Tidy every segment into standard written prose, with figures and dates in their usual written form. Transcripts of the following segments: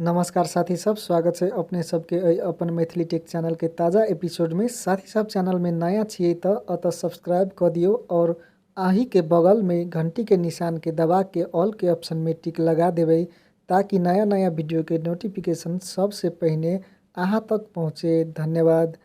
नमस्कार साथी सब, स्वागत है अपने सबके एहि अपन मैथिली टेक चैनल के ताज़ा एपिसोड में। साथी सब चैनल में नया छियै तो अतः सब्सक्राइब कर दियो और आही के बगल में घंटी के निशान के दबा के ऑल के ऑप्शन में टिक लगा देबै ताकि नया नया वीडियो के नोटिफिकेशन सबसे पहिने अहाँ तक पहुँचे। धन्यवाद।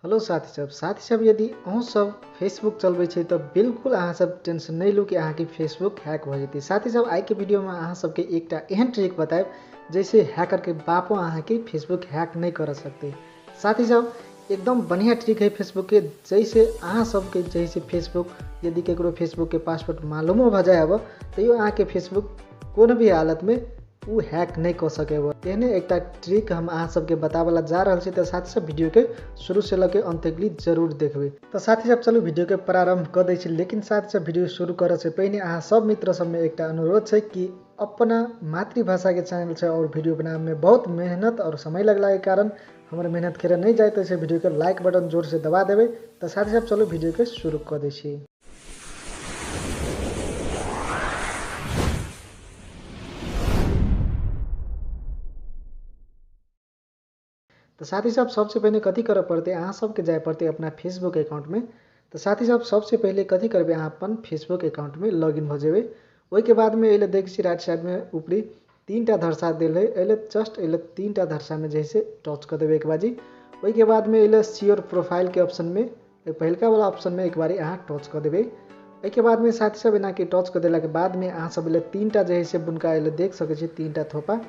हेलो साथी सब, साथी सब यदि अहूँ सब फेसबुक चलबै छै तऽ बिल्कुल अहाँ सब टेंशन नहीं लू कि अहाँके फेसबुक हैक भऽ जेतै। साथी सब आइके वीडियोमे अहाँ सबके एकटा एहन ट्रिक बतायब जैसे हैकर के बापो अहाँके फेसबुक हैक नहीं कर सकते। साथी सब एकदम बढ़िया ट्रिक है फेसबुक के, जैसे अहाँ सबके जैसे फेसबुक यदि केकरो फेसबुक के पासवर्ड मालूमो भऽ जाय अब तैयो अहाँके फेसबुक कोनो भी हालत में उ हैक नहीं कऽ सके। तेहने एकटा ट्रिक हम अहाँ सबके बताबऽ जा रहल छी, तऽ साथी सब वीडियो के शुरू से लऽ के अंत तक जरूर देखबै। तऽ साथी सब चलू वीडियो के प्रारंभ कऽ दै छी, लेकिन साथी सब वीडियो शुरू करऽ से पहिने अहाँ सब मित्र सबमे एकटा अनुरोध छै कि अपना मातृभाषा के चैनल छै और वीडियो बनाबे में बहुत मेहनत और समय लगला के कारण हमर मेहनत खेरे नहीं जाइत छै, वीडियो के लाइक बटन जोर से दबा देबै। तऽ साथी सब चलू वीडियो के शुरू कऽ दै छी। तो साथी सब सबसे पहले कथी करऽ पड़तै, अहाँ सबके जाय पड़तै अपना फेसबुक अकाउंट में। तो साथी सब सबसे पहले कथी करबै, अहाँ अपन फेसबुक अकाउंट में लॉगिन भऽ जेबै। ओहिके बाद में एहिले देखै छी राइट साइड में ऊपरी तीनटा धरसा देल है, एहिले जस्ट एहिले तीनटा धरसा में जैसे टच कऽ देबै एक बाजी। ओहिके बाद में एहिले श्योर प्रोफाइल के ऑप्शन में पहिलका वाला ऑप्शन में एक बारी अहाँ टच कऽ देबै। ओहिके बाद में साथी सब एनाके टच कऽ देलाके बाद में अहाँ सब एहिले तीनटा जे है से बुनका एहिले देख सकै छी तीनटा थोपा,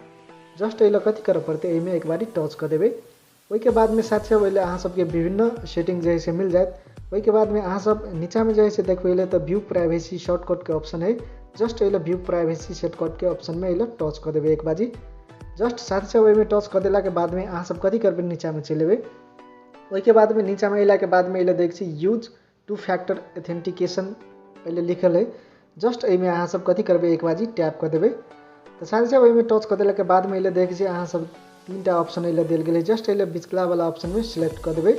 जस्ट एहिले कथी करऽ पड़तै, एहिमे एक बारी टच कऽ देबै। ओहिके बाद में साथी सब एहिले अहाँ सबके विभिन्न सेटिंग जे है से मिल जायत। ओहिके बाद में अहाँ सब नीचा में जे है से देखबै एहिले तऽ व्यू प्राइवेसी शॉर्टकट के ऑप्शन है, जस्ट एहिले व्यू प्राइवेसी शॉर्टकट के ऑप्शन में एहिले टच कऽ देबै एक बाजी। जस्ट साथी सब एहिमे टच कऽ देलाके बाद में अहाँ सब कथी करबै, नीचा में चलि एबै। ओहिके बाद में नीचा में अयलाके बाद में एहिले देखै छी यूज टू फैक्टर ऑथेंटिकेशन एहिले लिखल है, जस्ट एहिमे अहाँ सब कथी करबै एक बाजी टैप कऽ देबै। तऽ साथी सब एहिमे टच कऽ देलाके बाद में एहिले देखै छी अहाँ सब तीनटा ऑप्शन एहिले देल गेलै, जस्ट एहिले बिचला वाला ऑप्शन में सिलेक्ट कऽ देबै।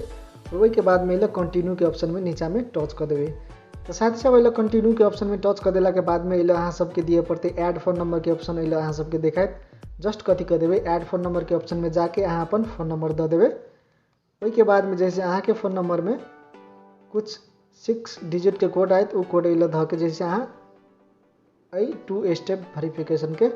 ओहिके बाद में एहिले कंटिन्यू के ऑप्शन में नीचा में टच कऽ देबै। तऽ साथी सब एहिले कंटिन्यू के ऑप्शन में टच कऽ देलाके बाद में एहिले अहाँ सबके दिअ पड़तै ऐड फोन नंबर के ऑप्शन एहिले अहाँ सबके देखायत, जस्ट कथी कऽ देबै ऐड फोन नंबर के ऑप्शन में जाके अहाँ अपन फोन नंबर दऽ देबै। ओहिके बाद में जैसे अहाँके फोन नंबर में कुछ 6 डिजिट के कोड आयत, ओ कोड एहिले धऽ के जैसे अहाँ एहि 2 स्टेप वेरिफिकेशन के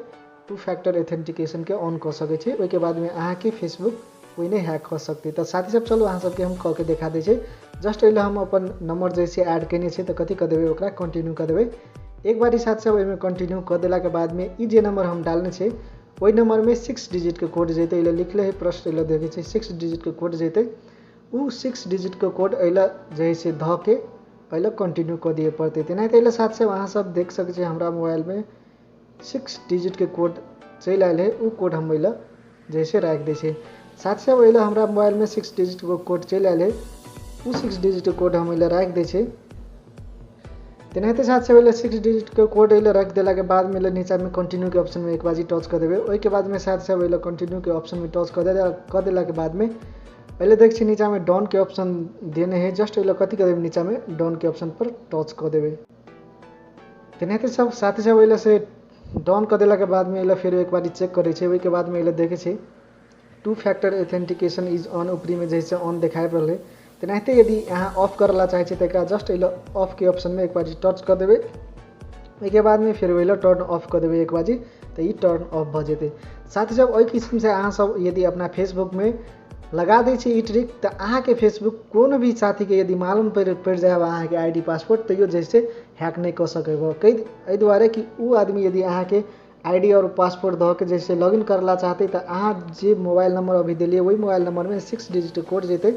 टू फैक्टर ऑथेंटिकेशन के ऑन कऽ सकै छी। ओहिके बाद में अहाँके फेसबुक कोइ नहि हैक कऽ सकतै। तऽ साथी सब चलू अहाँ सबके हम कऽ के देखा दै छी। जस्ट एहिले हम अपन नंबर जैसे ऐड केने छी तऽ कथी कऽ देबै, ओकरा कंटिन्यू कऽ देबै एक बारी। साथी सब एहिमे कंटिन्यू कऽ देलाके बाद में ई जे नंबर हम डालने छी ओहि नंबर में 6 डिजिट के कोड जेतै, एहिले लिखले है प्रश्न एहिले देखै छी 6 डिजिट के कोड जेतै, उ 6 डिजिट के कोड एहिले जे से धऽ के पहिले कंटिन्यू कऽ दिअ पड़तै। तेनाहिते एहिले साथी सब अहाँ सब देख सकै छी हमरा मोबाइल में 6 डिजिट के कोड चलि आयल है, उ कोड हम एहिले जैसे राखि दै छी। साथी सब एहिले हमरा मोबाइल में 6 डिजिट के कोड चलि आयल है, उ 6 डिजिट के कोड हम एहिले राखि दै छी। तेनाहिते साथी सब एहिले 6 डिजिट के कोड एहिले राखि देलाके बाद में एहिले नीचा में कंटिन्यू के ऑप्शन में एक बाजी टच कऽ देबै। ओहिके बाद में साथी सब एहिले कंटिन्यू के ऑप्शन में टच कऽ देलाके बाद में पहले देख छी नीचा में डन के ऑप्शन देने है, जस्ट एहिले कथी कऽ देबै नीचा में डन के ऑप्शन पर टच कऽ देबै। तेनाहिते सब साथी सब एहिले से डन कऽ देलाके बाद में एहिले फेर एक बारी चेक करै छै। ओहिके बाद में एहिले देखै छी 2 फैक्टर ऑथेंटिकेशन is on, ऊपरी में जैसे ऑन देखाइ रहल है। तेनाहिते यदि अहाँ ऑफ करऽ ला चाहै छी तऽ एकरा जस्ट एहिले ऑफ के ऑप्शन में एक बारी टच कऽ देबै। ओहिके बाद में फेर एहिले टर्न ऑफ कऽ देबै एक बारी, तऽ ई टर्न ऑफ भऽ जेतै। साथी सब एहि किस्म से अहाँ सब यदि अपना फेसबुक में लगा दै छी ई ट्रिक तऽ अहाँके फेसबुक कोनो भी साथीके यदि मालूम पड़ि जाय अहाँके I D password तैयो जैसे हैक नहि कऽ सकै एहि दुआरे कि उ आदमी यदि अहाँके I D और पासवर्ड धऽ के जैसे लॉगिन करला चाहतै तऽ अहाँ जे मोबाइल नंबर अभी देलियै ओहि मोबाइल नंबर में 6 डिजिट कोड जेतै,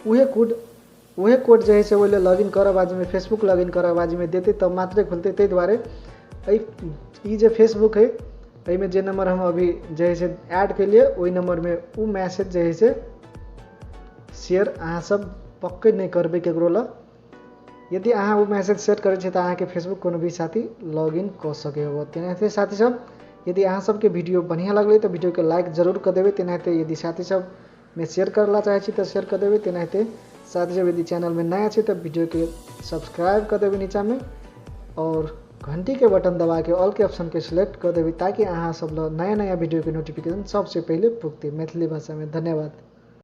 उहे कोड जे है से ओहि लॉगिन करऽ बाजूमे फेसबुक लॉगिन करऽ बाजूमे देतै तब मात्रे खुलतै। ताहि दुआरे ई जे फेसबुक है एहिमे जे नंबर हम अभी जे है से ऐड केलियै ओहि नंबर में उ मैसेज जे है से शेयर अहाँ सब पक्के नहि करबै केकरो लग। यदि अहाँ ओ मैसेज शेयर करै छी तऽ अहाँके फेसबुक कोनो भी साथी लॉगिन कऽ सकै हो। तेनाहिते साथी सब यदि अहाँ सबके वीडियो बढ़िआँ लगलै तऽ वीडियोके लाइक जरूर कऽ देबै। तेनाहिते यदि साथी सब में शेयर करला चाहै छी तऽ शेयर कऽ देबै। तेनाहिते साथी सब यदि चैनल में नया छी तऽ वीडियोके सब्सक्राइब कऽ देबै नीचामे और घंटीके बटन दबाके ऑलके ऑप्शनके सिलेक्ट कऽ देबै, ताकि अहाँ सब लग नया नया वीडियोके नोटिफिकेशन सबसँ पहिले पुगतै मैथिली भाषामे। धन्यवाद।